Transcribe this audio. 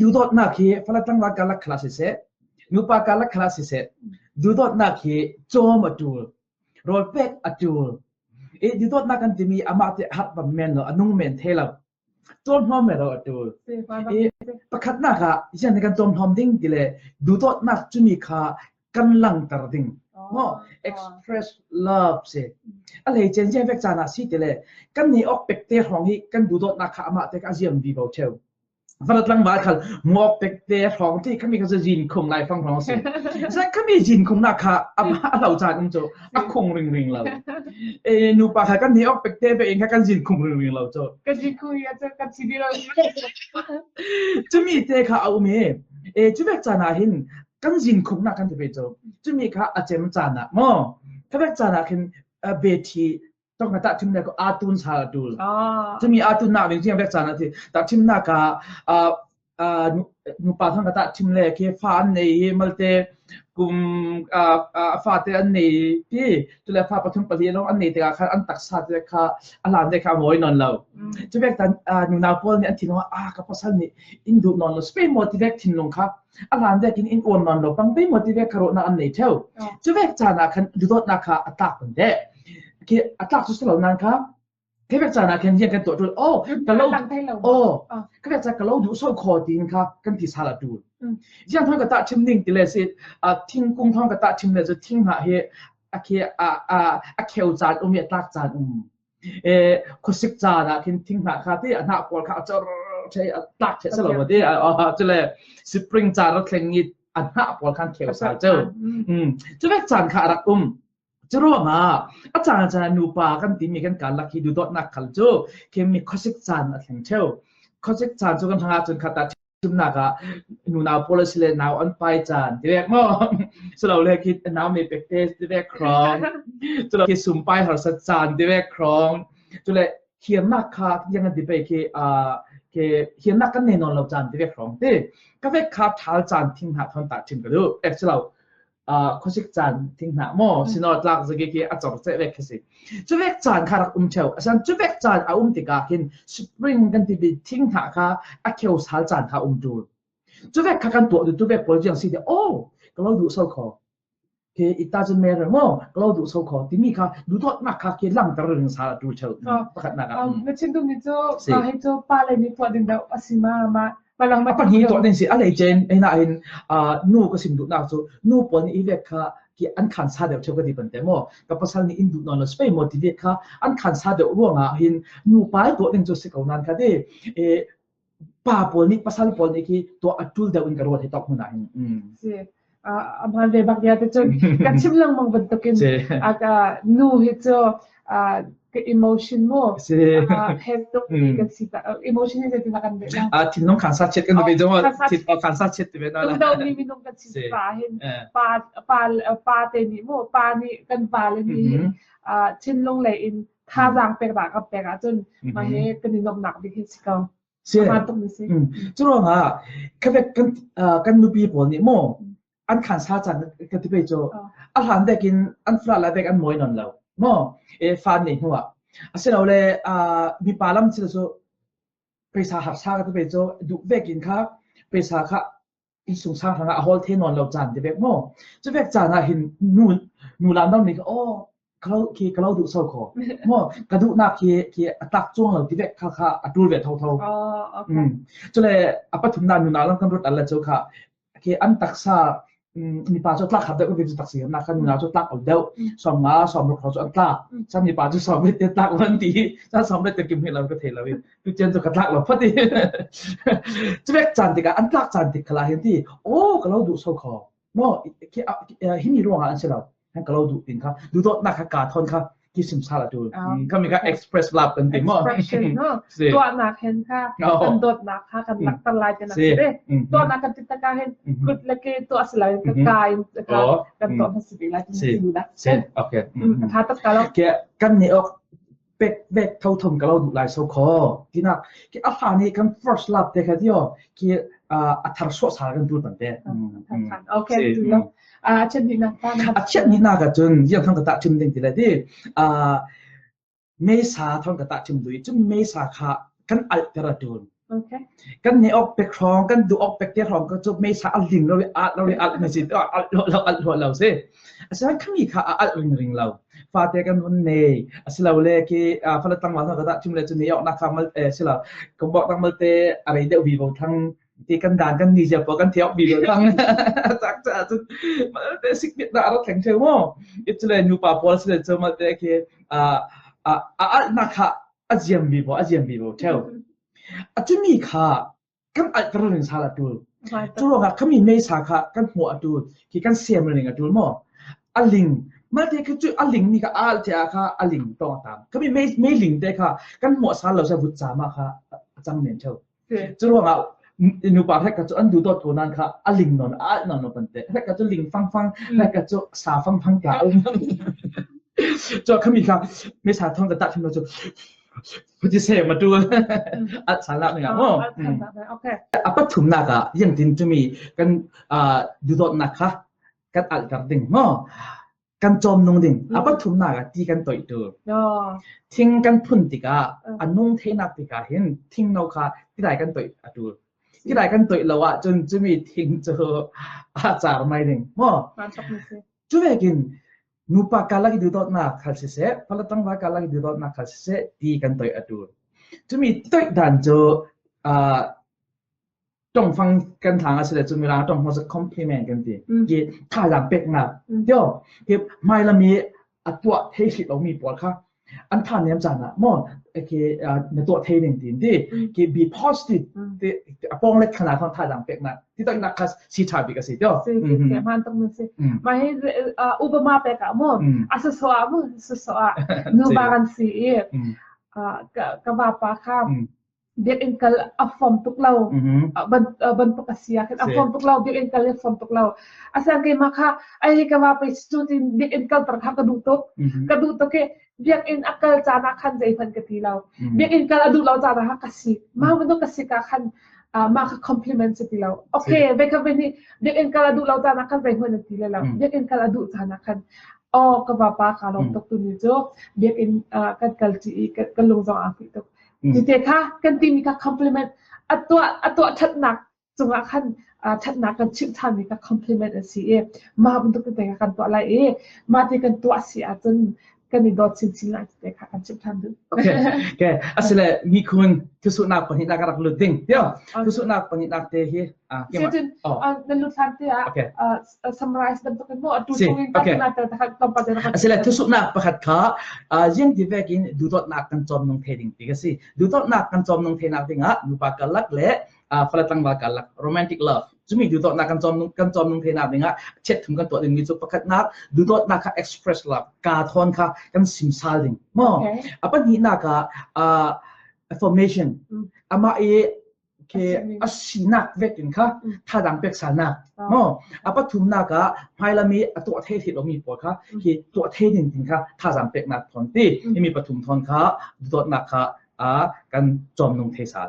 Dudohnak hi falatlang va ka lakhala sese, nupa ka lakhala sese. Dudohnak hi chom a tul, rol pek a tul. E dudohnak kan timi ama te hat bam men lo, anung men thei lo. Chom hom me lo a tul. E pakhatnak a, yan kan chom hom ding tile, dudohnak chumi kha kan langtar ding. Mo, express love se. A lei chen chen vek chana si tile, kan ni ok pek te hong hi kan dudohnak kha ama te ka ziam di bau cheu. Falatlang va khal mok pek te hong ti kami ka zin khung lai fang hong se. Sa kami zin khung na kha ama a lau chan um cho a khung ring ring lau. E nupa kha kan ni ok pek te be ing kha kan zin khung ring ring lau cho. Ka zin khung ya cho ka si di lau. Chumi te kha a um e. E chu vek chana hin kan zin khung na kan te be cho. Chumi kha a chem chana mo. Ka vek chana khin a be thi ຕ້ອງກະຕະທິມແລ້ວກໍອາຕູນສາລະຕູລ. ຈະມີອາຕູນນະເວງສຽງແບກສານະທີ່ຕະທິມນາກາ ອາ ອາ ໜູປາທັງກະຕະທິມແລ້ວເຄຟາອັນນີ້ມາເຕກຸມ ອາ ອາ ຟາເຕອັນນີ້ທີ່ຕຸແລຟາປະທຸມປະເທດລອງອັນນີ້ແຕ່ກະຄັນອັນຕັກສາເຕກະອາລານເດກະໂຫຍນອນລາວ. ຈະແບກຕາ ອາ ໜູນາໂປນນີ້ອັນທີ່ນອນ ອາ ກະປະຊັນນີ້ອິນດູນອນລາວ ສະເປນໂມຕິເວກທິມລົງຄະ ອາລານເດກະອິນໂອນນອນລາວ ບັງໄປໂມຕິເວກຄາໂຣນາອັນນີ້ເທົ່າ. ຈະແບກຈານາຄັນດຸໂຕດນາຄາອາຕາກເປັນແດ ເຄອາຕາກສຸດສະເຫຼົ່ານັ້ນຄະ ເຄແບກຈານາເຄນຮຽນກັນຕົວໂຕ ໂອ ກະລາວ ໂອ ກະແບກຈາກະລາວດຸໂຊຄອຕີນຄະ ກັນທີ່ສາລະຕູນ ອືມ ຢ້ານທອງກະຕະທິມນິງຕິແລຊິ ອາ ທິງກຸງທອງກະຕະທິມແລຊິ ທິງຫາເຮ ອາເຄ ອາ ອາ ອາເຂວຈານອຸມ ອາຕາກຈານອຸມ ເອ ໂຄຊິກຈານາເຄນທິງຫາຄາຕິ ອານາປອນຄາຈະເຊ ອາຕາກເຊສະລາວະຕິ ອາ ອາ ຈະແລ ສະປຣິງຈານະເຄງກິດ ອານາປອນຄານເຂວສາເຈົ້າ ອືມ ຈະແບກຈານຄາອາລັກອຸມ ຈະໂຣມາ ອາຈານ ອາຈານ ອະນຸປາກັນຕິມີກັນການລັກຮີດູໂຕະນັກຄັນໂຈ ເຄມີຄອຊິກຈານອະແຂງເທວ ຄອຊິກຈານໂຈກັນທາງອາຈົນຄາຕາທິມນາກະ ໜູນາວໂພລະຊິເລນາວອັນປາຍຈານ ຕິແວກມອງ ສະເຫຼົ່າແລກິດນາວເມເປັກເຕສ ຕິແວກຄຣອງ ສະເຫຼົ່າກິດສຸມປາຍຫາສະຈານ ຕິແວກຄຣອງ ຈຸແລ ຮຽນນັກຄາຍັງອັນຕິໄປເຄ ອາ ເຄ ຮຽນນັກກັນແນ່ນອນເຫຼົ່າຈານ ຕິແວກຄຣອງ ຕິ ກະແວກຄາທາລຈານທິງຫາກທອນຕາທິມກະດູ ແອກສະເຫຼົ່າ ອາ ໂຄຊິກຈານທິງຫາ ມໍ ຊິນອດລາກສະເກເກອາຈອກເຈແວກຄາຊິ ຈະແວກຈານຄາລັກອຸມແຖວ ອາຈານຈະແວກຈານອາອຸມຕິກາເຫັນ ສະປຣິງກັນຕິບິດທິງຫາຄາ ອາເຂວສາລຈານຄາອຸມຕູ ຈະແວກຄາກັນຕົວດູ ຈະແວກໂປລະຈິງຊິເດ ໂອ ກະລາວດຸເຊົາຄໍ ເຄ it doesn't matter ມໍ ກະລາວດຸເຊົາຄໍ ຕິມີຄາ ດຸໂຕດນັກຄາ ເຄລັງຕະເຣິງສາລະຕູເຊົາ ປະກັດນາກາ ອືມ ເນາະ ເຊັ່ນຕຸງນີ້ໂຈ ເຮົາໃຫ້ໂຈປາເລີຍນີ້ ພວກດຶງດາວອາຊິມາ ມາ ມາລອງມາ ອາປັນຫີໂຕເຕັງຊິ ອາເລເຈນ ໄອ້ນາເຫັນ ອາ ນູກະຊິມດຸນາໂຊ ນູປອນອີເວກຄາ ເຄອັນຄັນຊາເດວເຊົາກະດີປັນແຕມໍ ກະປະສານນີ້ອິນດຸນອນລະສະເປໂມຕິເວກຄາ ອັນຄັນຊາເດວລວງອາເຫັນ ນູປາຍໂຕເຕັງໂຈຊິເກົານານຄາເດ ເອ ປາໂປນນີ້ ປາສານໂປນນີ້ ໂຕອາຕູນເດວອິນກະໂຣດໃຫ້ຕອກຫົວໜ້າ ອືມ ອືມ ເຊ ອາ ອາມາເວບັກຍາແຕ່ຈົນກະຊິມລັງມັງບັນຕົກກິນ ອາກະນູເຮັດໂຈ ອາ ກະອີໂມຊິນໂມ ອາ ເຮັດໂຕ ອືມ ກັນຊິຕາ ເອີ ອີໂມຊິນນີ້ຈະຕິລະກັນເດ ອາ ທິມນ້ອງຄັນຊາເຊັດກັນເບໂຈ ທິມເອົາຄັນຊາເຊັດເບໂນ ເຮົານີ້ມີນ້ອງກັນຊິຕາເຫັນ ປາ ປາ ເອີ ປາເຕນີ້ໂມ ປານີ້ກັນປາເລີຍນີ້ ອືມ ອາ ຊິມລົງແລອິນ ທ່າຈາງແປກດາກັບແປກອາຈົນ ອືມ ມາເຮັດກັນນີ້ນອກໜັກເດເຮັດຊິເກົາ ເຊ ປະມານຕົງນີ້ເຊ ອືມ ຈະລອງຫາ ກະແບກກັນ ເອີ ກັນນູປີໂປນນີ້ໂມ ອັນຄັນຊາຈັນກະຕິເປໂຈ ອາຫານໄດ້ກິນ ອັນຟລາດລາແບກອັນມອຍນອນລາວ ມໍ ເອ ຟານໃນຫົວ ອາເຊນເອົາແລ ອາ ມີປາລຳຊິລະໂຊ ເປຊາຫັກຊາກະຕິເປໂຈ ດຸແວກກິນຄາ ເປຊາຄະ ອີສຸງຊາງຫາງອາໂຮລເທນອນລາວຈານຕິແວກມໍ ຈະແວກຈານອາເຫັນນູ ນູລານດອນນີ້ ໂອ ກະລາວ ເຄ ກະລາວດຸເຊົາຄໍ ມໍ ກະດຸນາເຄ ເຄອາຕັກຈວງລາວຕິແວກຄາຄາອາຕູນແວກເທົາເທົາ ອໍ ໂອເຄ ອືມ ຈະແລ ອາປະທຸມນານູນາລຳກັນລົດອັນລະໂຈຄະ ເຄອັນຕັກສາ ອືມ ມີປາຈະຕັກຄັບໄດ້ກໍເປັນຕັກສີນາຄະ ນູນາຈະຕັກເອົາເດວ ອືມ ສອມງາ ສອມລົກເຂົາຈະອັນຕາ ອືມ ຊັ້ນມີປາຈະສອມເວດເຕຕັກວັນຕີ ຊັ້ນສອມເວດເຕກິມເຮລາວກະເທລາເວ ຄືເຈນຈະກະຕັກລາວພໍດີ ຈະແວກຈານຕິກະ ອັນຕັກຈານຕິກະລາເຫັນຕິ ໂອ ກະລາວດຸເຊົາຄໍ ມໍ ເຄ ເອີ ຮິມີໂຣງອາອັນເຊລາວ ຫັ້ນກະລາວດຸຕິງຄະ ດຸໂຕດນາຄະກາທອນຄະ ກິດຊິມຊາລະຕູ ອືມ ຄະມີກາເອັກສະເພຣສລາບກັນຕິມໍ ເອັກສະເພຣສເນາະ ຕວນາກເຫັນຄະ ກັນໂດດນາກຄະ ກັນນັກຕັນລາຍຈະນັກເດ ອືມ ຕວນາກກັນຕິດຕະກາເຫັນ ອືມ ກຸດລະເກຕົວສະລາຍ ອືມ ກະກາຍ ກັນຕວນພາສີລາຍຈະນັກ ໂອເຄ ອືມ ຄະຕັດກາລາວ ກັນນີ້ອອກ ເປັກເວກເທົ່າທົມກະລາວດຸຫຼາຍໂຊຄໍ ທີ່ນັກ ເກອາຟານີ້ກັນເຟີສລາບເຕຄະຕິໂອ ເກອາ ອາທາຣະໂຊສາກັນຕູນຕັນແຕ ອືມ ໂອເຄ ອືມ ເນາະ ອາ ເຊັ່ນນີ້ນະ ອາ ເຊັ່ນນີ້ນະກະຈົນ ຢ້ຽມທັງກະຕະຊຶມເດັງຕິແລຕິ ອາ ເມສາທອນກະຕະຊຶມດຸຍ ຈະເມສາຄະ ກັນອັລເຕຣະຕູນ ໂອເຄ ກັນເນອອກເປັກຮອງ ກັນດູອອກເປັກເຕຮອງ ກໍຈົບເມສາອັນລິງລາວເອອັດລາວເອອັດເມຊິອັດລາວອັດລາວເຊ ອາສານຄະມີຄາອາອັດລິງລິງລາວ ຟາເຕກັນວັນເນ ອາສລາວເລເກ ອາ ຟາລະຕັງວານກະຕະ ຈຸມເລຈຸເນອອກນາຄາມາເອ ສລາວ ກໍບອກຕັງມາເຕ ອາໄລເດວີໂວທັງ ທີ່ກັນດານກັນນີ້ຈະປອກກັນເທອອກບີເດີທັງ ຈັກຈະ ມາເຕຊິກນິດນາອາລັດແຂງເທວ ອິດສະເຣນ ນູປາ ປອລ ສະເລນ ເຈີມາເຕເຄ ອາ ອາ ອາ ອາ ນາຄະ ອາຈຽມບີໂບ ອາຈຽມບີໂບເທວ ອາຈະມີຄະ ກັນອາກະເຣນຊາລາຕູ ຈຸລອງຄະ ຄະມີເມສາຄະ ກັນຫົວອະຕູ ທີ່ກັນເຊມເຣງອະຕູມໍ ອາລິງ ມາເຕຄະຈຸ ອາລິງມີຄະ ອາເທອາຄະ ອາລິງຕ້ອງຕາມ ຄະມີເມ ເມລິງເຕຄະ ກັນຫົວຊາລາວຊາວຸດສາມາຄະ ອາຈານເນນເທວ ໂອເຄ ຈຸລອງອະ ອືມ ອືມ ນູປາແທກກະຈຸ ອັນດູໂຕໂຕນັ້ນຄະ ອາລິງນອນ ອານອນນອນປັນເຕ ແທກກະຈຸລິງຟັງຟັງ ອືມ ແທກກະຈຸສາຟັງຟັງກະ ອືມ ຈຸຄະມີຄະ ເມສາທອງກະຕະທິມໂນຈຸ ພຸດເຊມາຕູ ອືມ ອາສາລະເນຍ ອໍ ໂອເຄ ອາປະທຸມນາກະ ຍັງຕິນຈຸມີ ກັນ ອາ ດູໂຕນາຄະ ກັນອາລະກັບດິງ ໂມ ກັນຈອມນົງດິງ ອືມ ອາປະທຸມນາກະ ຕີກັນໂຕຍຕູ ອໍ ທິງກັນພຸນຕິກາ ເອີ ອານຸງເທນາຕິກາເຫັນ ທິງເນົາຄາ ຕິລາຍກັນໂຕຍອະຕູ ຕິລາຍກັນໂຕຍລະວະ ຈົນຈະມີທິງໂຈ ອາຈາຣໄມດິງ ມໍ ມາຕົກມີຊິ ຈຸເວກິນ ນູປາກາລັກກິດູຕອດນາຄາຊິເຊ ພະລະຕັງວາກາລັກກິດູຕອດນາຄາຊິເຊ ຕີກັນໂຕຍອະຕູ ຈຸມີໂຕຍດານໂຈ ອາ ຕ້ອງຟັງກັນທາງອາເຊເລຈຸເວລາ ຕ້ອງຮອດສະຄອມພລີເມັນກັນຕິ ອືມ ເກ ທ່າຢ່າງເປັກໜັກ ອືມ ເດ ເກ ໄມລະມີ ອາຕົວະເທຊິດອອກມີປອດຄະ ອັນທ່ານແນມຈານະ ມໍ ເກ ອາ ນະຕົວະເທນິງຕິນຕິ ອືມ ເກ ບີພອສຕິບ ອືມ ເຕ ອາປອງເລັກຂະໜາດຂອງທ່າຢ່າງເປັກໜັກ ທີ່ຕ້ອງນັກຄະ ຊີທາບິກກະຊິ ເດ ຊິ ອືມ ເກ ມາຕົງມີຊິ ອືມ ມາໃຫ້ ອາ ອຸປະມາເປັກກະ ມໍ ອືມ ອາສະສວະ ມໍ ອາສະສວະ ນູບາກັນຊິ ອືມ ອາ ກະ ກະວ່າປາຄາ ອືມ ບຽກອິນກັນອາຟອມຕຸກລາວ ອືຮຶ ອາ ບັນ ອາ ບັນປົກກະເຊຍ ອາຟອມຕຸກລາວ ບຽກອິນກັນອາຟອມຕຸກລາວ ອາສານເກມາຄະ ອາຍກະວ່າໄປສະຕູຕິນ ບຽກອິນກັນຕະຄາກະດູຕົກ ກະດູຕົກເກ ບຽກອິນອາກາລຈານາຄັນໃຈເພິ່ນກະຕີລາວ ບຽກອິນກັນອະດຸລາວຈານາຄະກະຊິ ມາເປັນຕຸກກະຊິກາຄັນ ອາ ມາຄະຄອມພລີເມັນສະຕິລາວ ໂອເຄ ເວຄະເວນີ ບຽກອິນກັນອະດຸລາວຈານາຄັນໃຈເພິ່ນກະຕີລາວ ບຽກອິນກັນອະດຸຈານາຄັນ ອໍ ກະວ່າປາຄາລອງຕົກຕຸນນີ້ໂຈ ບຽກອິນ ອາ ກັນກັນຈີ ກັນລົງຈອງອາຟິຕົກ ອືມ ຕິເຕຄະ ກັນຕິມີຄະຄອມພລີເມັນ ອາຕົວ ອາຕົວທັດໜັກ ຈົງອາຄັນ ອາ ທັດໜັກກັນຊິບທານມີຄະຄອມພລີເມັນ ອາຊີເອ ມາບັນທຸກຕິເຕຄະກັນຕົວໄລເອ ມາຕິກັນຕົວເສຍຈົນ ກັນນິດອດຊິນຊິນລາຍຕິເຕຄະກັນຊິບທານດູ ໂອເຄ ໂອເຄ ອາຊິເລ ມີຄຸນ ທຸສຸນາກປະນິດນາກະລັກລຸດດິງ ດຽວ ທຸສຸນາກປະນິດນາກເຕເຮ ອາ ເກມ ຊິຈິນ ອໍ ອາ ເປັນລຸດທານເຕ ໂອເຄ ອາ ສຳຣາຍສະດັບຕົວກັນໂມ ອາ ຕູ ໂອເຄ ອາຊິເລ ທຸສຸນາກປະຄັດຄະ ອາ ຢ້ຽງທີ່ແວກິນ ດູຕອດນາກກັນຈອມນົງເທດິງຕິກະຊິ ດູຕອດນາກກັນຈອມນົງເທນາກດິງອະ ນູປາກາລັກ ແລະ ອາ ຟະລະຕັງວາກາລັກ ໂຣແມນຕິກເລີບ ຈຸມີດູຕອດນາກກັນຈອມ ກັນຈອມນົງເທນາກດິງອະ ເຊັດທຸມກັນຕົວດິງມີຈຸປະຄັດນາກ ດູຕອດນາກຄະເອັກສະເປຣສລັບ ກາທອນຄະ ກັນຊິມຊາລດິງ ມໍ ອາປະນິນາກະ ອາ ເອັຟຟໍເມຊັນ ອາມາເອ ເຄ ອາຊີນາກເວກເປັນຄະ ທ່າດັງເປັກສານາກ ມໍ ອາປະທຸມນາກະ ໄພລະມີ ອາຕົວະເທທິດອອກມີປອດຄະ ເຄ ຕົວະເທນິນຕິນຄະ ທ່າສາມເປັກນາກທອນຕິ ມີປະທຸມທອນຄະ ໂດດນາກຄະ ອາ ກັນຈອມນົງເທສາ